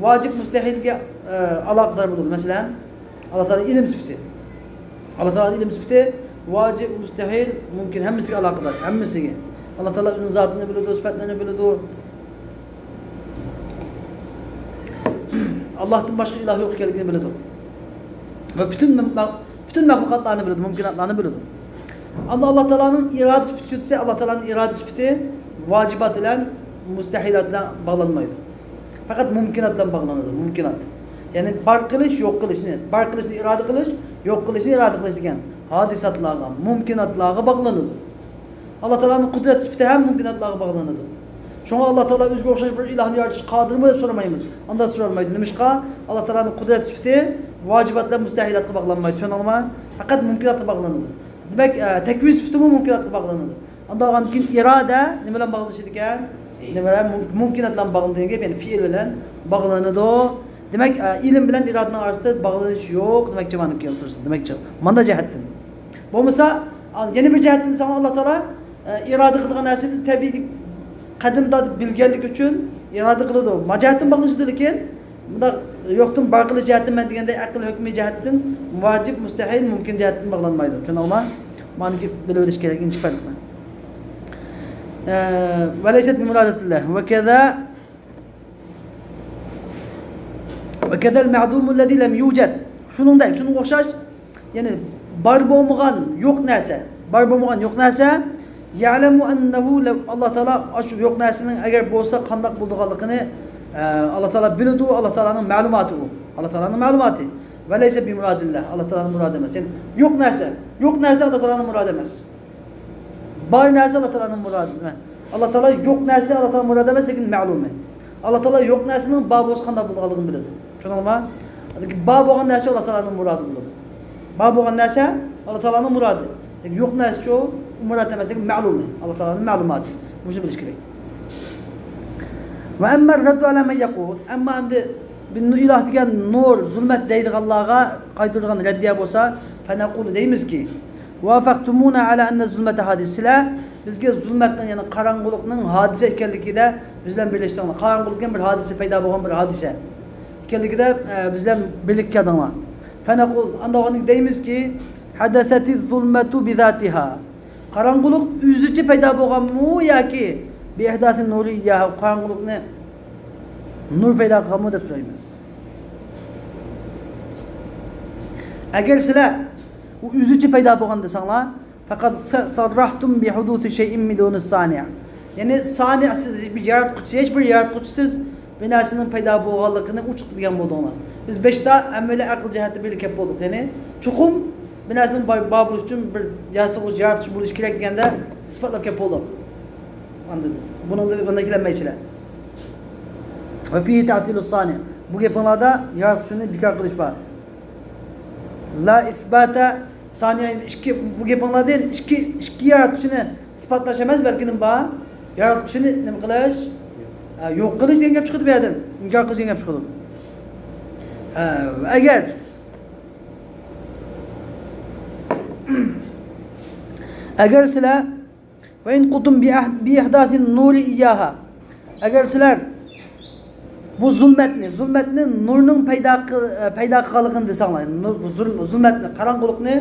ۋاجىب، مۇستەھىلگە، ئە، ئالاقىدار بولىدۇ. مەسىلەن، ئاللا تائالا ئىلىم سۈپىتى. ئاللا تائالا ئىلىم سۈپىتى ۋاجىب، مۇستەھىل، مۇمكىن، ھەممىسىگە ئالاقىدار، ھەممىسىگە. ئاللا تائالا ئۆزىنىڭ زاتىنى بىلىدۇ، سۈپەتلىرىنى بىلىدۇ. ئاللاھتىن باشقا ئىلاھ يوق ئىكەنلىكىنى بىلىدۇ. ۋە پۈتۈن مە-، پۈتۈن مەخلۇقاتلارنى بىلىدۇ، مۇمكىناتلارنى بىلىدۇ. ئەمما ئاللا تائالانىڭ ئىرادە سۈپىتى دېسە، ئاللا تائالانىڭ ئىرادە سۈپىتى ۋاجىبات بىلەن، مۇستەھىلات بىلەن باغلانمايدۇ. پەقەت مۇمكىنات بىلەن باغلىنىدۇ، مۇمكىنات. يەنى بار قىلىش، يوق قىلىشنى، بار قىلىشنى ئىرادە قىلىش، يوق قىلىشنى ئىرادە قىلىش دېگەن ھادىساتلارغا، مۇمكىناتلارغا باغلىنىدۇ. ئاللا تائالانىڭ قۇدرەت سۈپىتى ھەم مۇمكىناتلارغا باغلىنىدۇ. شۇڭا ئاللا تائالا ئۆزىگە ئوخشاش بىر ئىلاھنى يارىتىشقا قادىرمۇ دەپ سورىمايمىز. ئانداق سورالمايدۇ. نېمىشقا؟ ئاللا تائالانىڭ قۇدرەت سۈپىتى ۋاجىبات بىلەن مۇستەھىلاتقا باغلانمايدۇ. چۈشەندىڭلارمۇ؟ پەقەت مۇمكىناتقا باغلىنىدۇ. دېمەك، ئە، تەكۋىن سۈپىتىمۇ مۇمكىناتقا باغلىنىدۇ. ئاندىن كېيىن ئىرادە نېمە بىلەن باغلىشىدىكەن؟ نېمە بىلەن؟ مۇم-، مۇمكىنات بىلەن باغلىنىدۇ دېگەن گەپ، يەنى پېئىل بىلەن باغلىنىدۇ. دېمەك، ئە، ئىلىم بىلەن ئىرادىنىڭ ئارىسىدا باغلىنىش يوق دېمەكچى، مانا كېلتۈرسۇن. دېمەكچى، ماندا جەھەتتىن. بولمىسا، ئا، يەنە بىر جەھەتتىن دېسەڭ، ئاللا تائالا، ئە، ئىرادە قىلىدىغان نەرسىنى تەبىئىي قەدىمدە بىلگەنلىكى ئۈچۈن ئىرادە قىلىدۇ. ما جەھەتتىن باغلىنىدۇ، لېكىن مۇنداق يوقتىن بار قىلىش جەھەتتىن مەن دېگەندەك ئەقىل ھۆكمى جەھەتتىن ۋاجىپ، مۇستەھىل، مۇمكىن جەھەتتىن باغلانمايدۇ. چۈشەندىڭلارمۇ؟ مانا بىلىۋېلىش كېرەك ئىنچىكە پەرقنى. ئە، ۋە لەيسەت بىمۇرادەتىللاھ. ۋە كەزا، ۋە كەزەل مەدۇمۇللەزى لەم يۇجەد. شۇنىڭدەك، شۇنىڭغا ئوخشاش، يەنى بار بولمىغان يوق نەرسە، بار بولمىغان يوق نەرسە، يەلەمۇ ئەننەھۇ لەۋ، ئاللا تائالا ئاشۇ يوق نەرسىنىڭ ئەگەر بولسا قانداق بولىدىغانلىقىنى، ئە، ئاللا تائالا بىلىدۇ، ئاللا تائالانىڭ مەلۇماتى ئۇ. ئاللا تائالانىڭ مەلۇماتى. ۋە لەيسە بىمۇرادىللا، ئاللا تائالانىڭ مۇرادى ئەمەس. يەنى يوق نەرسە، يوق نەرسە ئاللا تائالانىڭ مۇرادى ئەمەس. بار نەرسە ئاللا تائالانىڭ مۇرادى ئەمەس. ئاللا تائالا يوق نەرسە ئاللا تائالانىڭ مۇرادى ئەمەس، لېكىن مەلۇمى. ئاللا تائالا يوق نەرسىنىڭ بار بولسا قانداق بولىدىغانلىقىنى بىلىدۇ. چۈشەندىڭلارمۇ؟ بار بولغان نەرسە ئاللا تائالانىڭ مۇرادى بولىدۇ. بار بولغان نەرسە ئاللا تائالانىڭ مۇرادى. لېكىن يوق نەرسىچۇ، ئۇ مۇراد ئەمەس، لېكىن مەلۇمى. ئاللا تائالانىڭ مەلۇماتى. مۇشۇنى بىلىش كېرەك. ۋە ئەممە رەددۇ ئەلا مەن يەقۇل. ئەمما ئەمدى بىننۇ ئىلاھ دېگەن نۇر، زۇلمەت دەيدىغانلارغا قايتۇرىدىغان رەددىيە بولسا، فەنەقۇلۇ دەيمىزكى، ۋافەقتۇمۇنە ئەلا ئەننە زۇلمەتە ھادىس. سىلەر بىزگە زۇلمەتنىڭ، يەنى قاراڭغۇلۇقنىڭ ھادىسە ئىكەنلىكىدە بىز بىلەن بىرلەشتىڭلار. قاراڭغۇلۇق دېگەن بىر ھادىسە، پەيدا بولغان بىر ھادىسە ئىكەنلىكىدە، ئە، بىز بىلەن بىرلىككە كەلدىڭلار. فەنەقۇل، ئاندىن دەيمىزكى، ھەدەسەتىز زۇلمەتۇ بىزاتىھا. قاراڭغۇلۇق ئۆزىچە پەيدا بولغانمۇ ياكى بىئىھداسى نۇرى ئىياھا، قاراڭغۇلۇقنى نۇر پەيدا قىلغانمۇ دەپ سورايمىز. ئەگەر سىلەر ئۇ ئۆزىچە پەيدا بولغان دېسەڭلار، فەقەد سە-، سەرراھتۇم بىھۇدۇسى شەيئىن مىدۇنى سانىئ. يەنى سانىئسىز، ھېچ بىر ياراتقۇچى، ھېچ بىر ياراتقۇچىسىز بىر نەرسىنىڭ پەيدا بولغانلىقىنى ئوچۇق دېگەن بولدۇڭلار. بىز بەشتا ھەممەيلەن ئەقىل جەھەتتە بىرگە كەپ بولدۇق. يەنى چوقۇم بىر نەرسىنىڭ بار، بار بولۇش ئۈچۈن بىر ياسىغۇچ، ياراتقۇچى بولۇشى كېرەك دېگەندە ئىسپاتلاپ كەپ بولدۇق. ئاندىن بۇنىڭدا، بۇنىڭدا كېلەلمەيسىلەر. ۋە فىھى تەئتىلۇس سانىئ. بۇ گېپىڭلاردا ياراتقۇچىنى بىكار قىلىش بار. لا ئىسباتە سانىئ، ئىككى، بۇ گېپىڭلاردىن ئىككى، ئىككى ياراتقۇچىنى ئىسپاتلاش ئەمەس، بەلكىدىن بار ياراتقۇچىنى نېمە قىلىش؟ ئە، يوق قىلىش دېگەن گەپ چىقىدۇ بۇ يەردىن. ئىنكار قىلىش دېگەن گەپ چىقىدۇ. ئە، ئەگەر، ئەگەر سىلەر، ۋە ئىن قۇلتۇم بىئەھ-، بىئىھداسىن نۇرى ئىيياھا. ئەگەر سىلەر بۇ زۇلمەتنى، زۇلمەتنى نۇرنىڭ پەيدا قىل-، پەيدا قىلغانلىقىنى دېسەڭلار، نۇر، بۇ زۇل-، زۇلمەتنى، قاراڭغۇلۇقنى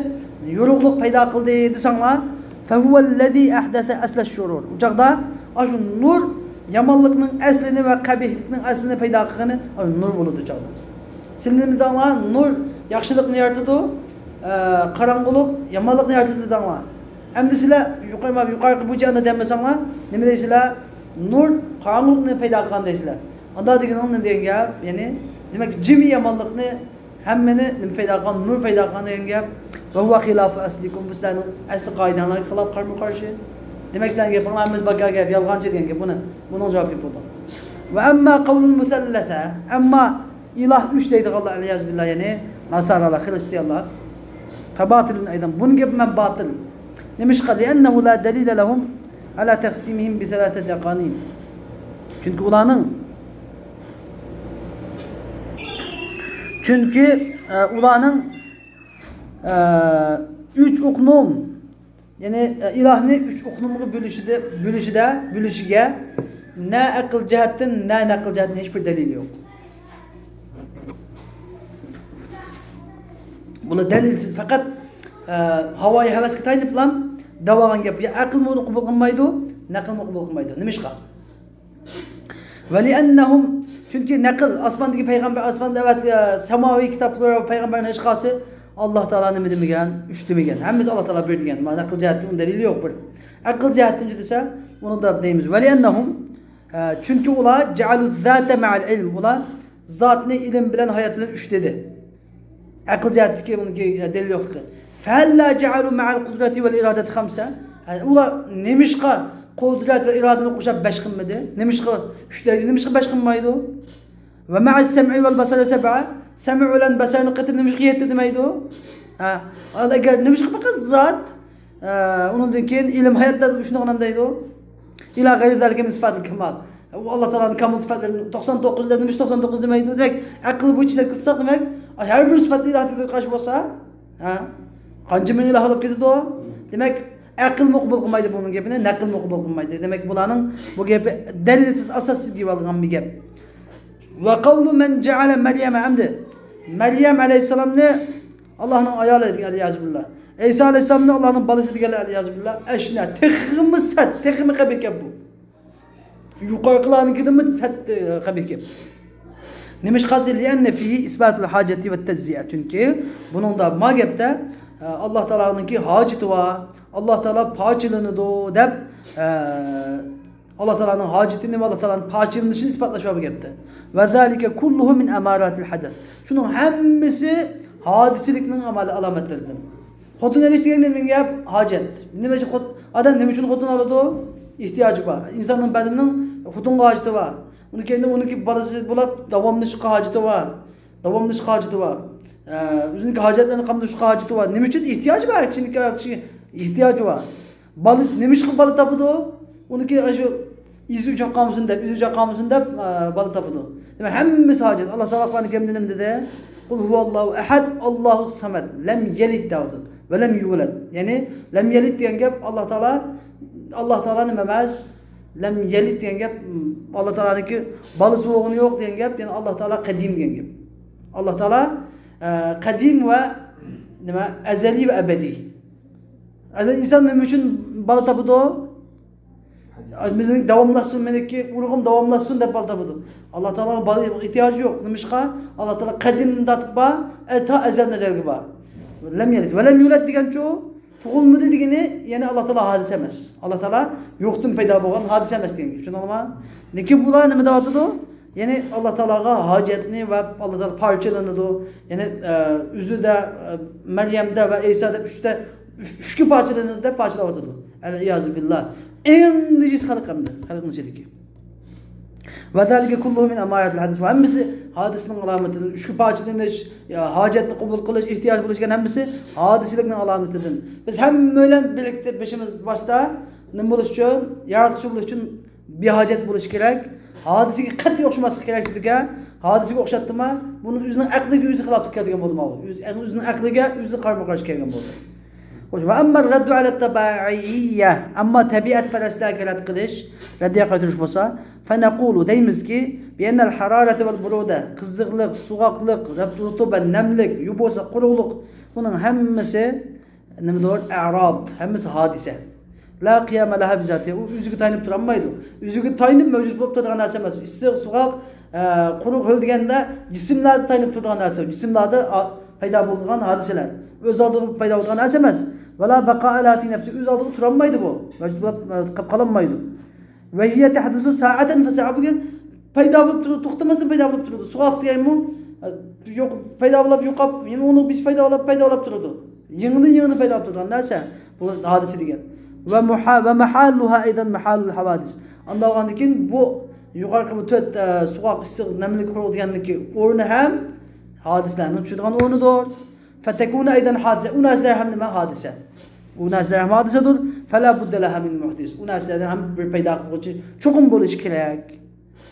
يورۇقلۇق پەيدا قىلدى دېسەڭلار، فەھۇۋەللەزى ئەھدەسە ئەسلەش شۇرۇر. ئۇ چاغدا ئاشۇ نۇر يامانلىقنىڭ ئەسلىنى ۋە قەبىھلىكنىڭ ئەسلىنى پەيدا قىلغىنى ئاشۇ نۇر بولىدۇ ئۇ چاغدا. سىلەر نېمە دەڭلار؟ نۇر ياخشىلىقنى يارىتىدۇ، ئە، قاراڭغۇلۇق يامانلىقنى يارىتىدۇ دەڭلار. ئەمدى سىلەر يۇقىرى، يۇقىرىقى بويىچە ئانداق دېمىسەڭلار، نېمە دەيسىلەر؟ نۇر قاراڭغۇلۇقنى پەيدا قىلغان دەيسىلەر. ئانداق دېگىنىڭ نېمە دېگەن گەپ؟ يەنى، دېمەك، جىمى يامانلىقنى، ھەممىنى نېمە پەيدا قىلغان؟ نۇر پەيدا قىلغان دېگەن گەپ. ۋە ھۇۋە خىلاف ئەسلىكۇم، بۇ سىلەرنىڭ ئەسلى قائىدەڭلارغا خىلاپ، قارمۇ قارشى. دېمەك، سىلەرنىڭ گېپىڭلار ھەممىسى بىكار گەپ، يالغانچى دېگەن گەپ. بۇنى، بۇنىڭ جاۋابى بولىدۇ. ۋە ئەمما قەۋلۇل مۇسەللەسە، ئەمما ئىلاھ ئۈچ دەيدىغانلار، ئەلئىيازۇ بىللا، يەنى ناسارالار، خىرىستىيانلار. فەباتىلۇن ئەيزەن، بۇنىڭ گېپى مەن باتىل. نېمىشقا؟ لىئەننەھۇ لا دەلىلە لەھۇم ئەلا تەقسىمىھىم بىسەلاسەتى ئەقانىم. چۈنكى ئۇلارنىڭ، چۈنكى، ئە، ئۇلارنىڭ، ئە، ئۈچ ئۇقنۇم، يەنى، ئە، ئىلاھنى ئۈچ ئۇقنۇمغا بۆلۈشىدە، بۆلۈشىدە، بۆلۈشىگە نە ئەقىل جەھەتتىن، نە نەقىل جەھەتتىن ھېچبىر دەلىلى يوق. بۇلار دەلىلسىز، پەقەت، ئە، ھاۋايى ھەۋەسكە تايىنىپلا دەۋالغان گەپ. يا ئەقىلمۇ ئۇنى قوبۇل قىلمايدۇ، نەقىلمۇ قوبۇل قىلمايدۇ. نېمىشقا؟ ۋەلىئەننەھۇم، چۈنكى نەقىل، ئاسماندىكى پەيغەمبەر، ئاسماندا ئەۋەت-، ئە، ساماۋىي كىتابلار ۋە پەيغەمبەرنىڭ ھېچقايسى ئاللا تائالا نېمە دېمىگەن، ئۈچ دېمىگەن. ھەممىسى ئاللا تائالا بىر دېگەن. مانا نەقىل جەھەتتىن ئۇنىڭ دەلىلى يوق بىر. ئەقىل جەھەتتىن دېسە، ئۇنى دا دەيمىز. ۋەلىئەننەھۇم، ئە، چۈنكى ئۇلار جەئەلۇز زاتە مەئەل ئىلم، ئۇلار زاتنى ئىلىم بىلەن ھايات بىلەن ئۈچ دېدى. ئەقىل جەھەتتىكى ئۇنىڭكى دەلىل يوقلۇقى. فەھەللا جەئەلۇ مەئەل قۇدرەتى ۋەل ئىرادەتى خەمسە؟ ئۇلار نېمىشقا قۇدرەت ۋە ئىرادىنى قوشۇپ بەش قىلمىدى؟ نېمىشقا ئۈچ دەيدۇ؟ نېمىشقا بەش قىلمايدۇ؟ ۋە مەئەس سەمئى ۋەل بەسەرى سەبئە؟ سەمئ بىلەن بەسەرنى قېتىپ نېمىشقا يەتتە دېمەيدۇ؟ ھە، ئەگەر نېمىشقا پەقەت زات، ئە، ئۇنىڭدىن كېيىن ئىلىم ھاياتتا شۇنداق نېمە دەيدۇ؟ ئىلا غەيرى زالىكە مىن سىفاتىل كامال. ئۇ ئاللا تائالانىڭ كامىل سۈپەتلىرىنى توقسان توققۇز دەپ، نېمىشقا توقسان توققۇز دېمەيدۇ؟ دېمەك، ئەقىل بويىچە ئىشلەپ كەتسەك، دېمەك، ھەر بىر سۈپەت ئىلاھىدىن قاچ بولسا، ھە؟ قانچە مىڭ ئىلاھ بولۇپ كېتىدۇ؟ دېمەك، ئەقىلمۇ قوبۇل قىلمايدۇ بۇنىڭ گېپىنى، نەقىلمۇ قوبۇل قىلمايدۇ. دېمەك، بۇلارنىڭ بۇ گېپى دەلىلسىز، ئاساسسىز دېيىۋالغان بىر گەپ. ۋە قەۋلۇ مەن جەئەلە مەريەمە، ئەمدى مەريەم ئەلەيھىسسالامنى ئاللانىڭ ئايالى دېگەن، ئەلئىيازۇ بىللا. ئەيسا ئەلەيھىسسالامنى ئاللانىڭ بالىسى دېگەنلەر، ئەلئىيازۇ بىللا. ئەشنە، تېخىمۇ سەت، تېخىمۇ قەبىھ گەپ بۇ. يۇقىرىقىلارنىڭكىدىنمۇ سەت، ئە، قەبىھ گەپ. نېمىشقا؟ لىئەننە فىھى ئىسباتۇل ھاجەتى ۋە تەجزىئە. چۈنكى بۇنىڭدا، ما گەپتە، ئە، ئاللا تائالانىڭكى ھاجىتى بار، ئاللا تائالا پارچىلىنىدۇ دەپ، ئە، ئاللا تائالانىڭ ھاجىتىنى ۋە ئاللا تائالانىڭ پارچىلىنىشىنى ئىسپاتلاش بار بۇ گەپتە. ۋە زالىكە كۇللۇھۇ مىن ئاماراتىل ھەدەس. شۇنىڭ ھەممىسى ھادىسىلىكنىڭ ئامالى، ئالامەتلىرىدىن. خوتۇن ئېلىش دېگەن نېمە گەپ؟ ھاجەت. نېمە ئۈچۈن خوت-، ئادەم نېمە ئۈچۈن خوتۇن ئالىدۇ؟ ئېھتىياجى بار. ئىنساننىڭ بەدىنىنىڭ خوتۇنغا ھاجىتى بار. ئۇنىڭ كەينىدىن ئۇنىڭكى بالىسى بولاپ داۋاملىشىشقا ھاجىتى بار. داۋاملىشىشقا ھاجىتى بار. ئە، ئۆزىنىڭكى ھاجەتلىرىنى قامداشقا ھاجىتى بار. نېمە ئۈچۈن ئېھتىياجى بار؟ كىشىنىڭكى ئېھتىياجى بار. بالا نېمىشقا بالا تاپىدۇ؟ ئۇنىڭكى شۇ ئىزى ئۆچۈپ قالمىسۇن دەپ، ئىزى ئۆچۈپ قالمىسۇن دەپ، ئە، بالا تاپىدۇ. دېمەك، ھەممىسى ھاجەت. ئاللا تائالا قۇرئان كەرىمدە نېمە دېدى؟ قۇل ھۇۋەللاھۇ ئەھەد، ئاللاھۇ سەمەد، لەم يەلىد دەۋاتىدۇ. ۋە لەم يۇۋلەد. يەنى، لەم يەلىد دېگەن گەپ ئاللا تائالا، ئاللا تائالا نېمە ئەمەس؟ لەم يەلىد دېگەن گەپ، ئاللا تائالانىڭكى بالىسى بولغىنى يوق دېگەن گەپ، يەنى ئاللا تائالا قەدىم دېگەن گەپ. ئاللا تائالا، ئە، قەدىم ۋە نېمە؟ ئەزەلىي ۋە ئەبەدىي. ئەزەل ئىنسان نېمە ئۈچۈن بالا تاپىدۇ؟ بىزنىڭ داۋاملاشسۇن، مېنىڭكى ئۇرۇقۇم داۋاملاشسۇن دەپ بالا تاپىدۇ. ئاللا تائالاغا بالا ئېھتىياجى يوق. نېمىشقا؟ ئاللا تائالا قەدىمدىن تارتىپ بار، ئە، تا ئەزەلدىن ئەزەلگە بار. لەم يەلىد ۋە لەم يۇلەد دېگەنچۇ؟ تۇغۇلمىدى دېگىنى، يەنى ئاللا تائالا ھادىسە ئەمەس. ئاللا تائالا يوقتىن پەيدا بولغان ھادىسە ئەمەس دېگەن گەپ. چۈشەندىڭلارمۇ؟ لېكىن بۇلار نېمە دەۋاتىدۇ؟ يەنى ئاللا تائالاغا ھاجەتنى ۋە ئاللا تائالا پارچىلىنىدۇ. يەنى، ئە، ئۆزىدە، ئە، مەريەمدە ۋە ئەيسادا ئۈچتە، ئۈچ، ئۈچكە پارچىلىنىدۇ دەپ پارچىلاۋاتىدۇ. ئەلئىيازۇ بىللا. ئەڭ نىجىس خەلق ئەمدى، خەلقنىڭ ئىچىدىكى. ۋە زالىكە كۇللۇھۇ مىن ئاماراتىل ھادىس. ۋە ھەممىسى ھادىسىنىڭ ئالامىتىدىن، ئۈچكە پارچىلىنىش، يا ھاجەتنى قوبۇل قىلىش، ئېھتىياج بولۇش دېگەن ھەممىسى ھادىسىلىكنىڭ ئالامىتىدىن. بىز ھەممەيلەن بىرلىكتە بىشىمىز باشتا نېمە بولۇش ئۈچۈن؟ ياراتقۇچى بولۇش ئۈچۈن بىھاجەت بولۇش كېرەك. ھادىسىگە قەتئىي ئوخشىماسلىق كېرەك دېدىكەن. ھادىسىگە ئوخشاتتىما، بۇنى ئۆزىنىڭ ئەقلىگە ئۆزى خىلاپلىق كەلتۈرگەن بولدى ماۋۇ. ئۆز-، ئۆزىنىڭ ئەقلىگە ئۆزى قارىمۇ قارشى كەلگەن بولدى. خوش، وأما الرد على الطبائعية، ئەمما تەبىئەتپەرەسلەرگە رەت قىلىش، رەددىيە قايتۇرۇش بولسا، فنقول، دەيمىزكى، بأن الحرارة والبرودة، قىزىقلىق، سوغۇقلۇق، رەت-، رۇتۇبەت، نەملىك، يۇ بولسا قۇرۇقلۇق، بۇنىڭ ھەممىسى نېمىدۇر؟ ئەراد، ھەممىسى ھادىسە. لا قيام لها بذاتها، ئۇ ئۆزىگە تايىنىپ تۇرالمايدۇ. ئۆزىگە تايىنىپ مەۋجۇت بولۇپ تۇرىدىغان نەرسە ئەمەس. ئىسسىق، سوغۇق، ئە، قۇرۇق، ھۆل دېگەندە جىسىملاردا تايىنىپ تۇرىدىغان نەرسە. جىسىملاردا، ئا، پەيدا بولىدىغان ھادىسىلەر. ئۆز ئالدىغا پەيدا بولىدىغان نەرسە ئەمەس. ولا بقاء لها في نفسها، ئۆز ئالدىغا تۇرالمايدۇ بۇ. مەۋجۇت بولۇپ، ئە، قاپ قالالمايدۇ. وهي تحدث ساعة فساعة، بۇ دېگەن پەيدا بولۇپ تۇرىدۇ، توختىماستىن پەيدا بولۇپ تۇرىدۇ. سوغۇق دېگەنمۇ، ئە، يوق، پەيدا بولۇپ يوقاپ، يەنە ئۇنىڭ بىر پەيدا بولۇپ، پەيدا بولۇپ تۇرىدۇ. يېڭىدىن يېڭىدىن پەيدا بولۇپ تۇرىدىغان نەرسە بۇ ھادىسە دېگەن. ومحا-، ومحلها أيضا محل الحوادث. ئانداق بولغاندىن كېيىن بۇ يۇقىرىقى بۇ تۆت، ئە، سوغۇق، ئىسسىق، نەملىك، قۇرۇق دېگەندىكى ئورنى ھەم ھادىسىلەرنىڭ چۈشىدىغان ئورنىدۇر. فتكون أيضا حادثة. ئۇ نەرسىلەر ھەم نېمە؟ ھادىسە. ئۇ نەرسىلەر ھەم ھادىسىدۇر. فلا بد لها من محدث. ئۇ نەرسىلەردىن ھەم بىر پەيدا قىلغۇچى چوقۇم بولۇشى كېرەك.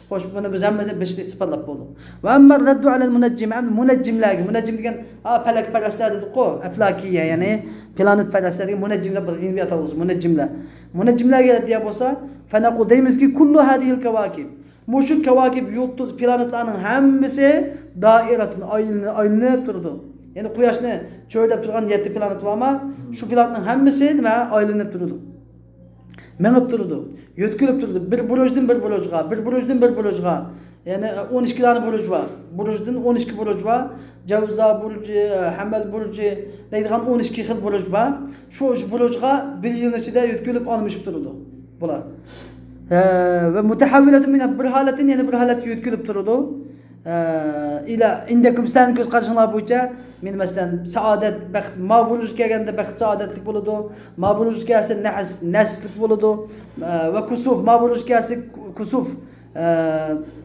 خوش، بۇنى بىز ھەممىدىن بىرسىنى ئىسپاتلاپ بولدۇق. وأما الرد على المنجم، ئەمدى مۇنەججىملەرگە، مۇنەججىم دېگەن، ھە، پەلەكپەرەسلەر دېدۇققۇ، ئەفلاكىيە، يەنى پلانېتپەرەسلەر دېگەن مۇنەججىملەر بار، يېڭى بىر ئاتالغۇسى، مۇنەججىملەر. مۇنەججىملەرگە رەددىيە بولسا، فنقول، دەيمىزكى، كل هذه الكواكب، مۇشۇ كەۋاكىب، يۇلتۇز، پلانېتلارنىڭ ھەممىسى دائىرەتۇن، ئايلىنىپ، ئايلىنىپ تۇرىدۇ. يەنى قۇياشنى چۆرىدەپ تۇرغان يەتتە پلانېت بارما، شۇ پلانېتنىڭ ھەممىسى نېمە؟ ئايلىنىپ تۇرىدۇ. مېڭىپ تۇرىدۇ، يۆتكىلىپ تۇرىدۇ. بىر بۇرۇجدىن بىر بۇرۇجغا، بىر بۇرۇجدىن بىر بۇرۇجغا. يەنى ئون ئىككى دانە بۇرۇج بار. بۇرۇجدىن ئون ئىككى بۇرۇج بار. جەۋزا بۇرجى، ھەمەل بۇرجى دەيدىغان ئون ئىككى خىل بۇرۇج بار. شۇ ئۈچ بۇرۇجغا بىر يىلنىڭ ئىچىدە يۆتكىلىپ ئالمىشىپ تۇرىدۇ بۇلار. ھە، ۋە مۇتەھەۋۋىلەتۇن مىنھا، بىر ھالەتتىن يەنە بىر ھالەتكە يۆتكىلىپ تۇرىدۇ. ئىلە ئىندەكۇم، سىلەرنىڭ كۆز قارىشىڭلار بويىچە، مېنى مەسىلەن، سائادەت، بەخت، ماۋۇ بۇرۇجغا كەلگەندە بەخت، سائادەتلىك بولىدۇ، ماۋۇ بۇرۇجغا كەلسە نەھس، نەھسلىك بولىدۇ، ۋە كۇسۇف، ماۋۇ بۇرۇجغا كەلسە كۇسۇف،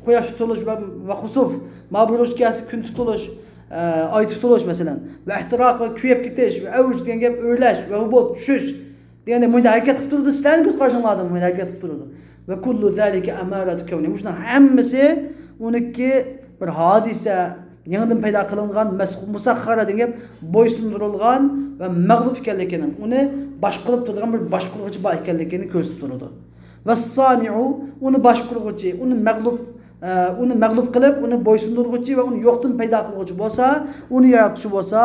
قۇياش تۇتۇلۇش ۋە، ۋە خۇسۇف، ماۋۇ بۇرۇجغا كەلسە كۈن تۇتۇلۇش، ئاي تۇتۇلۇش مەسىلەن، ۋە ئىھتىراق ۋە كۆيۈپ كېتىش، ۋە ئەۋج دېگەن گەپ ئۆرلەش، ۋە ھۇبۇت، چۈشۈش، دېگەندەك مۇشۇنداق ھەرىكەت قىلىپ تۇرىدۇ، سىلەرنىڭ كۆز قارىشىڭلاردىن مۇشۇنداق ھەرىكەت قىلىپ تۇرىدۇ. ۋە كۇللۇ زالىكە ئەمارەتۇ كەۋنى. مۇشۇنىڭ ھەممىسى ئۇنىڭكى بىر ھادىسە، يېڭىدىن پەيدا قىلىنغان، مەس-، مۇسەخخەرە دېگەن گەپ، بويسۇندۇرۇلغان ۋە مەغلۇپ ئىكەنلىكىنىڭ، ئۇنى باشقۇرۇپ تۇرىدىغان بىر باشقۇرغۇچى بار ئىكەنلىكىنى كۆرسىتىپ تۇرىدۇ. ۋەسسانىئۇ، ئۇنى باشقۇرغۇچى، ئۇنى مەغلۇپ، ئە، ئۇنى مەغلۇپ قىلىپ، ئۇنى بويسۇندۇرغۇچى ۋە ئۇنى يوقتىن پەيدا قىلغۇچى بولسا، ئۇنى ياراتقۇچى بولسا،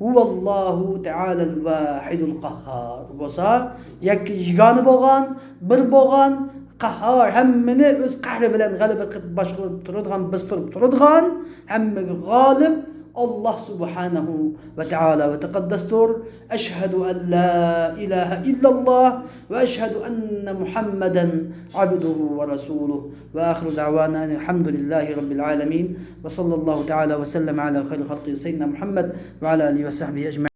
ھۇۋەللاھۇ تەئالەل ۋاھىدۇل قەھھار بولسا، يەككە يېگانە بولغان، بىر بولغان، قەھھار، ھەممىنى ئۆز قەھرى بىلەن غەلىبە قىلىپ باشقۇرۇپ تۇرىدىغان، بېسىتىپ تۇرىدىغان، ھەممىگە غالىب ئاللاھ سۇبھانەھۇ ۋە تەئالا ۋە تەقەددەستۇر. أشهد أن لا إله إلا الله وأشهد أن محمدا عبده ورسوله. وآخر دعوانا أن الحمد لله رب العالمين. وصلى الله تعالى وسلم على خير خلقه سيدنا محمد وعلى آله وصحبه أجمعين.